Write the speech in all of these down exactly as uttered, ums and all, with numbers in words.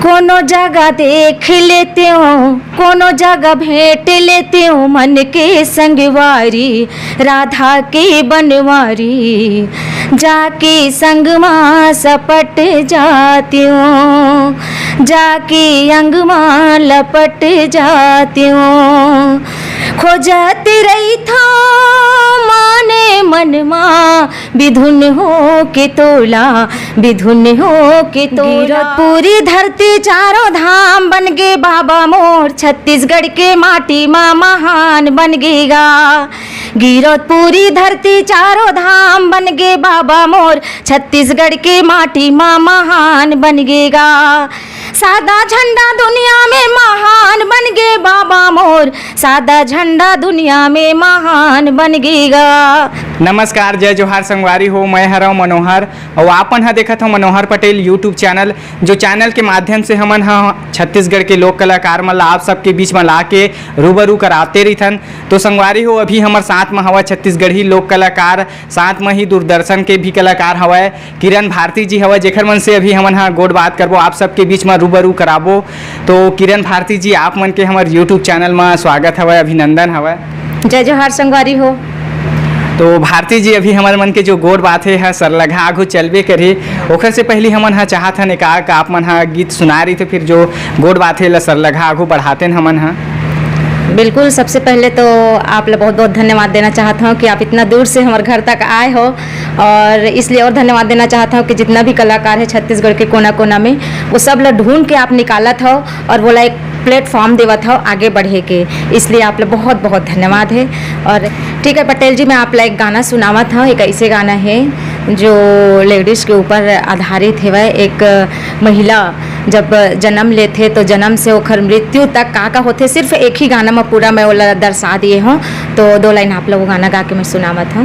कोनो जगह देख लेतेंव, कोनो जगह भेंट लेतेंव, मन के संगवारी, राधा के बनवारी। जाके संग मा सपट जातेंव, जाके अंग मा लपट जातेंव। खोजत रहिथंव माने मन मा, बिधुन हो के तोला, बिधुन हो के तोला। गिरत पूरी धरती चारों धाम बन गे बाबा मोर, छत्तीसगढ़ के माटी मा महान बन गे गा। गिरत पूरी धरती चारों धाम बन गे बाबा मोर, छत्तीसगढ़ के माटी मा महान बन गे गा। सादा झंडा दुनिया में महान बन गे बाबा मोर, सादा झंडा दुनिया में महान बन गे गा। नमस्कार, जय जोहार संगवारी हो, मैं हरव मनोहर, अउ आपन ह देखत हो मनोहर पटेल YouTube चैनल। जो चैनल के माध्यम से हमन ह छत्तीसगढ़ के लोक कलाकार मन ला आप सबके बीच म ला के रूबरू कराते रहिथन। तो संगवारी हो, अभी हमर साथ म हवय छत्तीसगढ़ी लोक कलाकार, साथ म ही दूरदर्शन के भी कलाकार हवय, किरण भारती जी हवय, जेखर मन से अभी हमन ह गोठ बात करबो, आप सबके बीच म रूबरू कराबो। तो किरण भारती जी, आप मन के हमर YouTube चैनल म स्वागत हवय, अभिनंदन हवय। जय जोहार संगवारी हो। तो भारती जी, अभी हमर मन के जो गोठ बात हे ह सरलघा आघू चलबे करही, ओखर से पहिली हमन ह चाहत हन एकाक आप मन ह गीत सुना रही, तो फिर जो गोठ बात हे ला सरलघा आघू बढ़ातेन हमन ह। बिल्कुल, सबसे पहले तो आप ला बहुत-बहुत धन्यवाद देना चाहत हौं कि आप इतना दूर से हमर घर तक आए हो, और इसलिए और धन्यवाद देना चाहत हौं कि जितना भी कलाकार है छत्तीसगढ़ के कोना-कोना में, वो सब ला ढूंढ के आप निकालत हो और वो ला एक प्लेटफॉर्म देवत हो आगे बढ़े के, इसलिए आप ला बहुत-बहुत धन्यवाद है। और ठीक है पटेल जी, मैं आप ला एक गाना सुनावत हौं, एक ऐसे गाना है जो लेडीज के ऊपर आधारित हेवय। एक महिला जब जन्म लेथे तो जन्म से ओखर मृत्यु तक का का होथे, सिर्फ एक ही गाना में पूरा मैं ओला दर्शा दिए हौं। तो दो लाइन आप लोग गाना गा के मैं सुनावत हौं।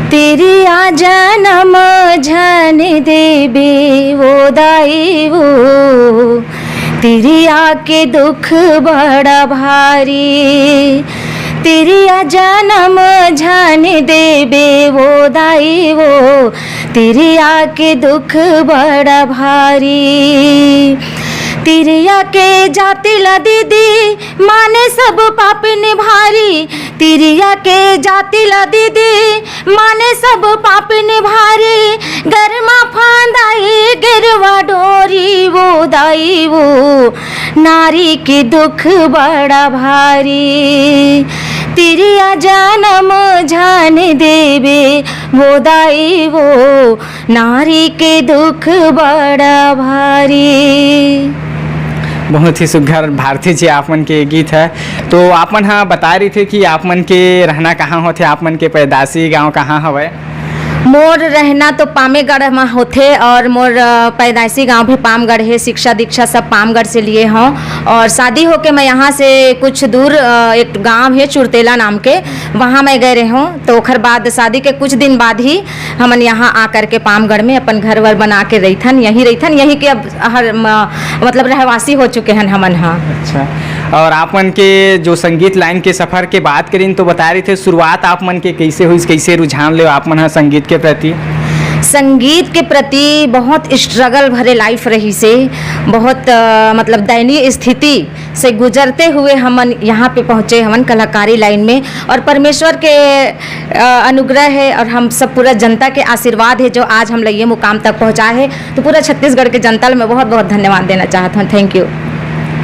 तिरिया जनम झन देबे वो दाई वो, तिरिया के दुख बड़ा भारी। तिरिया जनम झन देबे वो दाई वो, तिरिया के दुख बड़ा भारी। तिरिया के जाति ला दीदी माने सब पाप निभारी। तिरिया के जाति ला दीदी माने सब पाप निभारी। गरमा फांदाई गिरवा डोरी वो दाई वो, नारी के दुख बड़ा भारी। तिरिया जनम झन देबे वो दाई वो, नारी के दुख बड़ा भारी। बहुत ही सुघर भारती जी आप मन के गीत है। तो आप मन हा बता रही थे कि आप मन के रहना कहाँ होथे, आप मन के पैदाशी गांव कहाँ हवय? मोर रहना तो पामेगढ़ म होथे और मोर, अ, पैदाशी गांव भी पामगढ़ है। शिक्षा दीक्षा सब पामगढ़ से लिए हौं और शादी होके मैं यहाँ से कुछ दूर, अ, एक गांव है चुरतेला नाम के, वहाँ मैं गए रहे हौं। तो ओखर बाद शादी के कुछ दिन बाद ही हमन यहाँ आ करके पामगढ़ में अपन घर वर बना के रहिथन, यहीं रहिथन, यहीं के अब हर म-, मतलब रहवासी हो चुके हन हमन ह। अच्छा, और आप मन के जो संगीत लाइन के सफर के बात करिन तो बता रही थे, शुरुआत आप मन के कैसे हुई, कैसे रुझान ले आप मन ह संगीत के प्रति? संगीत के प्रति बहुत स्ट्रगल भरे लाइफ रही से, बहुत, अ, मतलब दयनीय स्थिति से गुजरते हुए हमन यहाँ पे पहुँचे हमन कलाकारी लाइन में, और परमेश्वर के, अ, अनुग्रह है और हम सब पूरा जनता के आशीर्वाद है जो आज हम ला ये मुकाम तक पहुँचाए है। तो पूरा छत्तीसगढ़ के जनता ला मैं बहुत बहुत धन्यवाद देना चाहत हूँ। Thank you.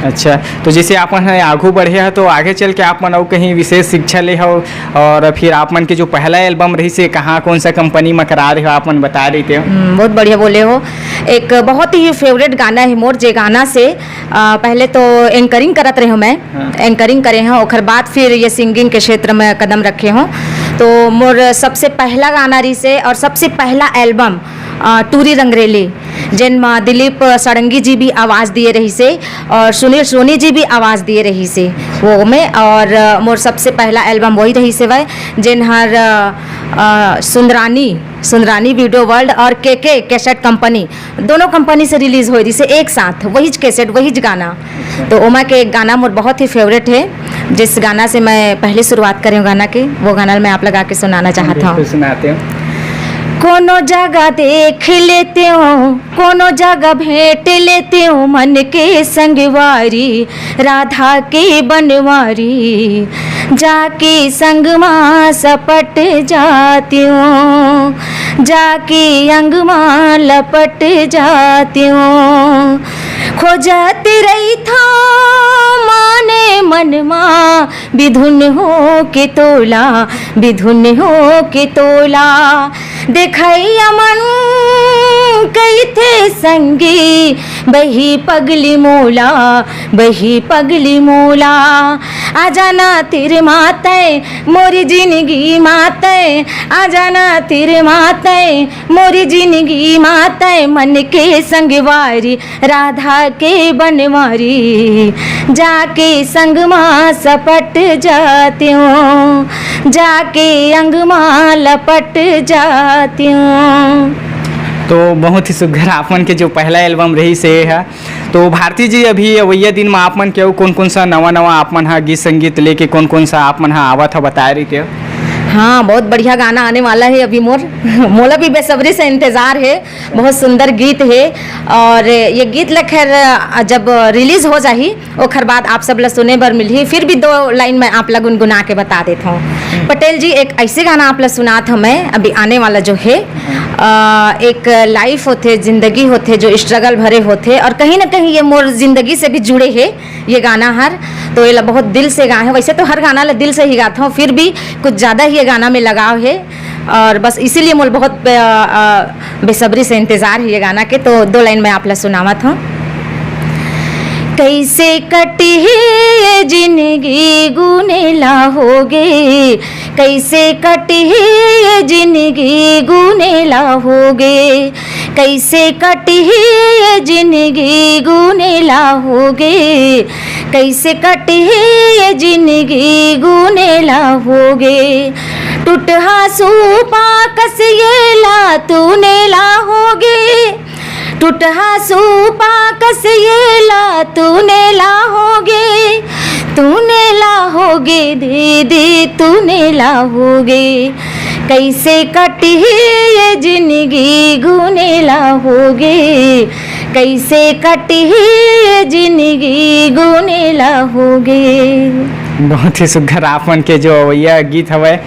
अच्छा, तो जैसे आप मन ह आगू बढ़े ह, तो आगे चल के आप मन अउ कहीं विशेष शिक्षा ले हो, और फिर आप मन के जो पहला एल्बम रही से कहाँ, कौन सा कंपनी में करा रहे हो, आप मन बता रही थे? हम्म, बहुत बढ़िया बोले हो। एक बहुत ही फेवरेट गाना है मोर, जे गाना से, अ, पहले तो एंकरिंग करत रहे हूँ मैं, हाँ। एंकरिंग करे हूँ, ओकर बाद फिर ये सिंगिंग के क्षेत्र में कदम रखे हूँ। तो मोर सबसे पहला गाना रही से और सबसे पहला एल्बम, अ, टूरी रंगरेली, जेन म दिलीप षडंगी जी भी आवाज़ दिए रही से और सुनील सोनी जी भी आवाज़ दिए रही से वो में। और, अ, मोर सबसे पहला एल्बम वही रही से वह, जेन हर, अ, अ, सुंदरानी, सुंदरानी वीडियो वर्ल्ड और के के कैसेट कंपनी, दोनों कंपनी से रिलीज होए रही से एक साथ, वही कैसेट, वही गाना। तो ओमा के एक गाना मोर बहुत ही फेवरेट है, जिस गाना से मैं पहले शुरुआत करे हूँ गाना के, वो गाना मैं आप ला गा के सुनाना चाहत हूँ। बिल्कुल सुनाते हो। कोनो जगह देख लेतेंव, कोनो जगह भेंट लेतेंव, मन के संगवारी, राधा के बनवारी। जाके संग मा सपट जातेंव, जाके अंग मा लपट जातेंव। खोजत रहिथंव माने मन मा, बिधुन हो के तोला, बिधुन हो के तोला। देखइया मन कहिथे संगी, बही पगली मोला, बही पगली मोला। आ जाना तीर मा तैं, मोरी जिनगी मा तैं, आ जाना तीर मा तैं, मोरी जिनगी मा तैं, मन के संगवारी, राधा के बनवारी। जाके संग मा सपट जातेंव, जाके अंग मा लपट जातेंव। तो बहुत ही सुघर आप मन के जो पहला एल्बम रहिस हे, तो भारती जी, अभी अवइया दिन मा आप मन के अउ कोन-कोन सा नवा-नवा आप मन ह गीत संगीत लेके कोन-कोन सा आप मन ह आवत ह, बताए रहिते हो? हाँ, बहुत बढ़िया गाना आने वाला हे अभी मोर। मोला भी बेसब्री से इंतजार हे, बहुत सुंदर गीत हे। और ये गीत ल खैर, अ, जब रिलीज हो जाही, ओखर बाद आप सब ल सुने बर मिलही। फिर भी दो लाइन मैं आप ल गुनगुना के बता देत हौं। पटेल जी, एक ऐसे गाना आप ल सुनात हौं मैं, अभी आने वाला जो हे, अ, एक लाइफ होथे, जिंदगी होथे, जो स्ट्रगल भरे होथे, और कहीं ना कहीं ये मोर जिंदगी से भी जुड़े हे ये गाना हर। तो ये ला बहुत दिल से गाए हौं। वैसे तो हर गाना ला दिल से ही गात हौं, फिर भी कुछ ज़्यादा ही ये गाना में लगाव हे, और बस इसीलिए मोल बहुत, अ, अ, बेसब्री से इंतजार हे ये गाना के। तो दो लाइन मैं आप ला सुनावत हौं। कैसे कटही ये जिनगी गुने ला होगे, कैसे कटही ये जिनगी गुने ला होगे, कैसे कटही ये जिनगी गुने ला होगे, कैसे कटही ये जिनगी गुने ला होगे। टूटहा सूपा कस ये ला तूने ला होगे, टूटहा सूपा कस ये ला तूने ला होगे, तूने ला होगे दीदी, तूने ला होगे। कैसे कटही ये जिनगी गुने ला होगे, कैसे कटही ये जिनगी गुने ला होगे। बहुत ही सुघर आप मन के जो अवइया गीत हवय।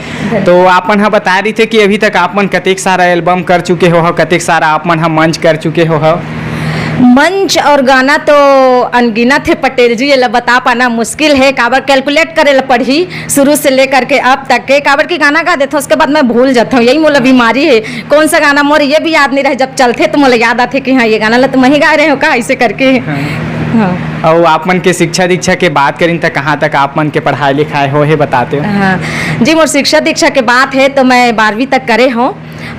तो आप मन ह बता रहिथे कि अभी तक आप मन कतेक सारा एल्बम कर चुके हो, कतेक सारा आप मन ह मंच कर चुके हो? मंच और गाना तो अनगिनत हे पटेल जी, ये ला बता पाना मुश्किल हे, काबर कैलकुलेट करे ला पड़ही शुरू से लेकर के अब तक के, काबर कि गाना गा देथौं, उसके बाद मैं भूल जाथौं, यही मोला बीमारी हे। कौन सा गाना मोर ये भी याद नहीं रहे, जब चलथे तो मोला याद आथे कि हाँ, ये गाना ला तो मैं ही गाए रहे हौं का, ऐसे करके। हाँ। हाँ। अउ आप मन के शिक्षा दीक्षा के बात करिन त कहाँ तक आप मन के पढ़ाई लिखाई हो हे, बताते हो? हाँ जी, मोर शिक्षा दीक्षा के बात हे तो मैं बारहवीं तक करे हौं,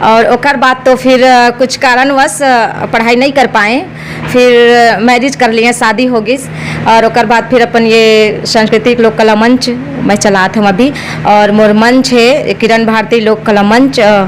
और ओकर बाद तो फिर, अ, कुछ कारणवश, अ, पढ़ाई नहीं कर पाए। फिर मैरिज कर लिए, शादी हो गिस, और ओकर बाद फिर अपन ये सांस्कृतिक लोक कला मंच मैं चलात हौं अभी, और मोर मंच हे किरण भारती लोक कला मंच, अ,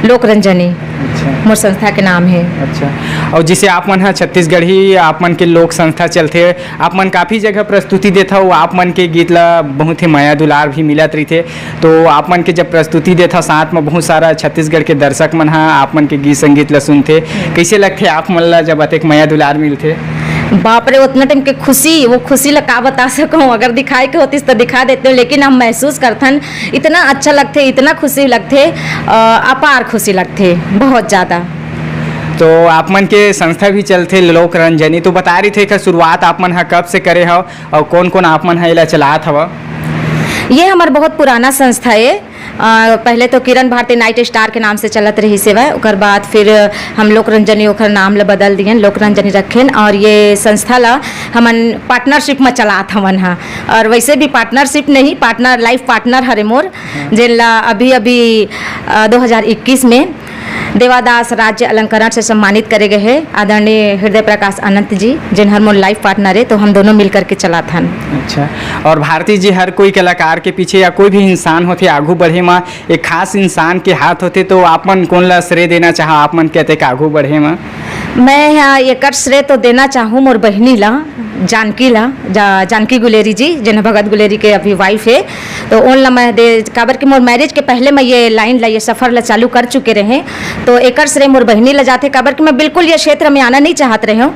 लोक रंजनी अच्छा। मोर संस्था के नाम हे। अच्छा, और जिसे आप मन ह छत्तीसगढ़ी आप मन के लोक संस्था चलथे, आप मन काफ़ी जगह प्रस्तुति देथव, आप मन के गीत ला बहुत ही मया दुलार भी मिलत रहिथे। तो आप मन के जब प्रस्तुति देथव, साथ में बहुत सारा छत्तीसगढ़ के दर्शक मन ह आप मन के गीत संगीत ला सुनथे, कैसे लगथे आप मन ला जब अतेक मया दुलार मिलथे? बाप रे, उतना टाइम के खुशी, वो खुशी ला का बता सकूँ, अगर दिखाए के होतिस तो दिखा देते हौं, लेकिन हम महसूस करथन, इतना अच्छा लगथे, इतना खुशी लगथे, अ, अपार खुशी लगथे, बहुत ज़्यादा। तो आप मन के संस्था भी चलथे लोक रंजनी, तो बता रहिथे एकर शुरुआत आप मन ह कब से करे हव? अउ कोन-कोन आप मन ह एला चलात हव? ये हमर बहुत पुराना संस्था ए। अ, पहले तो किरण भारती नाइट स्टार के नाम से चलत रहिस हवय, ओकर बाद फिर हम लोक रंजनी ओखर नाम ल बदल दियन, लोक रंजनी रखेन। और ये संस्था ल हमन पार्टनरशिप म चलात हवन ह, और वैसे भी पार्टनरशिप नहीं, पार्टनर, लाइफ पार्टनर हरे मोर, जेन ला अभी-अभी, अ, दो हज़ार इक्कीस में देवादास राज्य अलंकरण से सम्मानित करे गए हे आदरणीय हृदय प्रकाश अनंत जी, जिन हर मोर लाइफ पार्टनर हे, तो हम दोनों मिल करके चलाथन। अच्छा, और भारती जी, हर कोई कलाकार के पीछे या कोई भी इंसान होथे आगू बढ़े म, एक खास इंसान के हाथ होथे, तो आप मन कोन ला श्रेय देना चाहा आप मन के अतेक आगू बढ़े म? मैं ह एकर श्रेय तो देना चाहूँ मोर बहिनी ला, जानकी ला, जा-, जानकी गुलेरी जी, जेन ह भगत गुलेरी के अभी वाइफ हे, तो ओन ला मैं दे, काबर कि मोर मैरिज के पहले मैं ये लाइन ला, ये सफर ला चालू कर चुके रहे, तो एकर श्रेय मोर बहिनी ला जाथे, काबर कि मैं बिल्कुल ये क्षेत्र में आना नहीं चाहत रहे हूँ,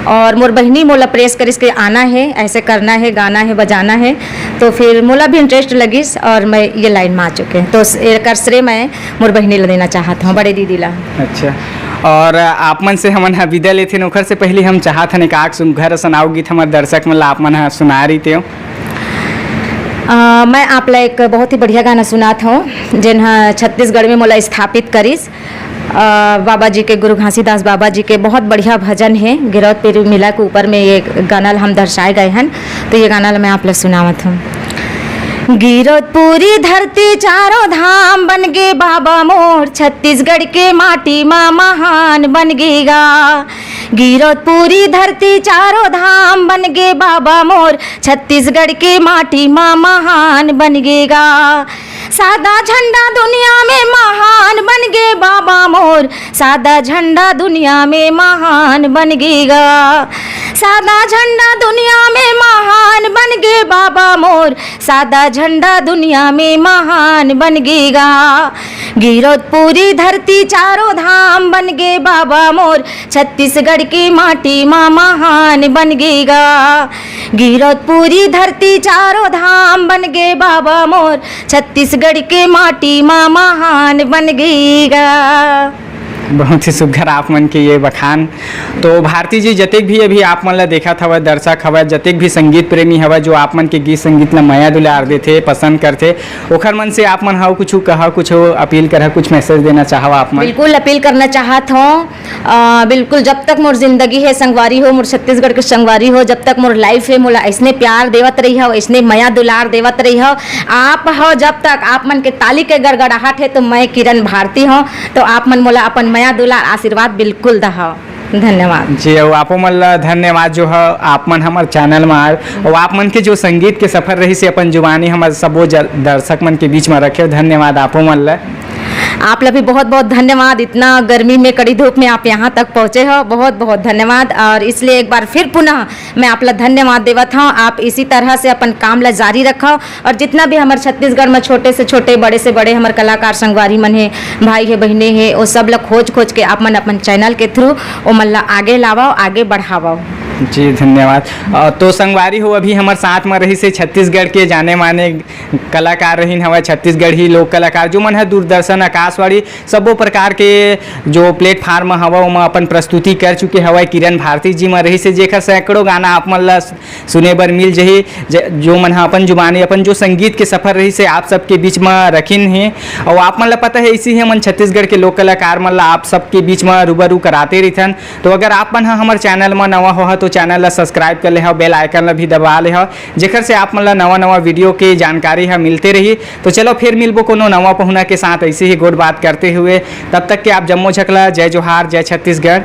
और मोर बहिनी मोला प्रेस करिस के आना है, ऐसे करना है, गाना है, बजाना है, तो फिर मोला भी इंटरेस्ट लगिस और मैं ये लाइन में आ चुके हैं। तो एकर श्रेय मैं मोर बहिनी ला देना चाहत हूँ, बड़े दीदी ला। अच्छा, और आप मन से हमन ह विदा लेथेन, ओखर से पहले हम चाहत हन एक आक सुघर असन आउ गीत हमर दर्शक मन ला आप मन ह सुना रहितेव। अ, मैं आप ला एक बहुत ही बढ़िया गाना सुनात हूँ, जेन ह छत्तीसगढ़ में मोला स्थापित करिस। अ, बाबा जी के, गुरु घासीदास बाबा जी के बहुत बढ़िया भजन है, गिरौदपुरी मेला के ऊपर में ये गाना ला हम दर्शाए गए हैं, तो ये गाना ला मैं आप ला सुनावत हूँ। गिरौदपुरी धरती चारों धाम बन गे बाबा मोर, छत्तीसगढ़ के माटी मा महान बन गे गा। गिरौदपुरी धरती चारों धाम बन गे बाबा मोर, छत्तीसगढ़ के माटी मा महान बन गे गा। सादा झंडा दुनिया में महान बन गे बाबा मोर, सादा झंडा दुनिया में महान बन गे गा। सादा झंडा दुनिया में महान बन गे बाबा मोर, सादा झंडा दुनिया में महान बन गे गा। गिरौदपुरी धरती चारों धाम बन गे बाबा मोर, छत्तीसगढ़ के माटी मा महान बन गे गा। गिरौदपुरी धरती चारों धाम बन गे बाबा मोर, छत्तीसगढ़ के माटी मा महान बन गे गा। बहुत ही सुघर आप मन के ये बखान। तो भारती जी, जतेक भी अभी आप मन ला देखत हवय, दर्शक हवय, जतेक भी संगीत प्रेमी हवय, जो आप मन के गीत संगीत ला मया दुलार देथे, पसंद करथे, ओखर मन से आप मन ह कुछ कहा, कुछ अपील करा, कुछ मैसेज देना चाहव आप मन? बिल्कुल अपील करना चाहत हूँ। अ, बिल्कुल, जब तक मोर जिंदगी है संगवारी हो, मोर छत्तीसगढ़ के संगवारी हो, जब तक मोर लाइफ है, मोला ऐसने प्यार देवत रही हो, ऐसने मया दुलार देवत रही हो। आप हो जब तक, आप मन के ताली के गड़गड़ाहट है, तो मैं किरण भारती हूँ, तो आप मन मोला अपन मया दुलार आशीर्वाद बिल्कुल दहो। धन्यवाद। जी, अउ आपो मन ला धन्यवाद जो ह आप मन हमर चैनल म आए, अउ आप मन के जो संगीत के सफर रहिस हे अपन जुबानी हमर सबो ज-, दर्शक मन के बीच म रखे। धन्यवाद आपो मन ला। आप ला भी बहुत बहुत धन्यवाद, इतना गर्मी में कड़ी धूप में आप यहाँ तक पहुँचे हो, बहुत बहुत धन्यवाद। और इसलिए एक बार फिर पुनः मैं आप ला धन्यवाद देवत हूँ। आप इसी तरह से अपन काम ला जारी रखो, और जितना भी हमर छत्तीसगढ़ में छोटे से छोटे, बड़े से बड़े हमर कलाकार संगवारी मन हे, भाई हे, बहिने हे, वो सब ला खोज खोज के आप मन अपन चैनल के थ्रू ओमन ला आगे लावव, आगे बढ़ावव। जी, धन्यवाद। अ, तो संगवारी हो, अभी हमर साथ में रहिस हे छत्तीसगढ़ के जाने माने कलाकार रहिन हवय, छत्तीसगढ़ी लोक कलाकार, जो मन ह दूरदर्शन, आकाशवाणी, सबो प्रकार के जो प्लेटफॉर्म हवय, ओमा अपन प्रस्तुति कर चुके हवय। किरण भारती जी मन रहिस हे, जेकर सैकड़ों गाना आप मन ला सुने बर मिल जही, ज-, जो मन ह अपन जुबानी, अपन जो संगीत के सफर रहिस हे, आप सबके बीच म रखिन हे। अउ आप मन ला पता हे, इसी ही हमन छत्तीसगढ़ के लोक कलाकार मन ला आप सबके बीच म रूबरू कराते रहिथन। तो अगर आप मन ह हमर चैनल म नवा हो ह, तो चैनल ला सब्सक्राइब कर ले हव, बेल आइकन ला भी दबा ले हव, जेकर से आप मन ला नवा नवा वीडियो के जानकारी ह मिलते रही। तो चलो फिर मिलबो कोनो नवा पहुना के साथ ऐसे ही गोठ बात करते हुए। तब तक के आप जम्मो झकला जय जोहार, जय छत्तीसगढ़।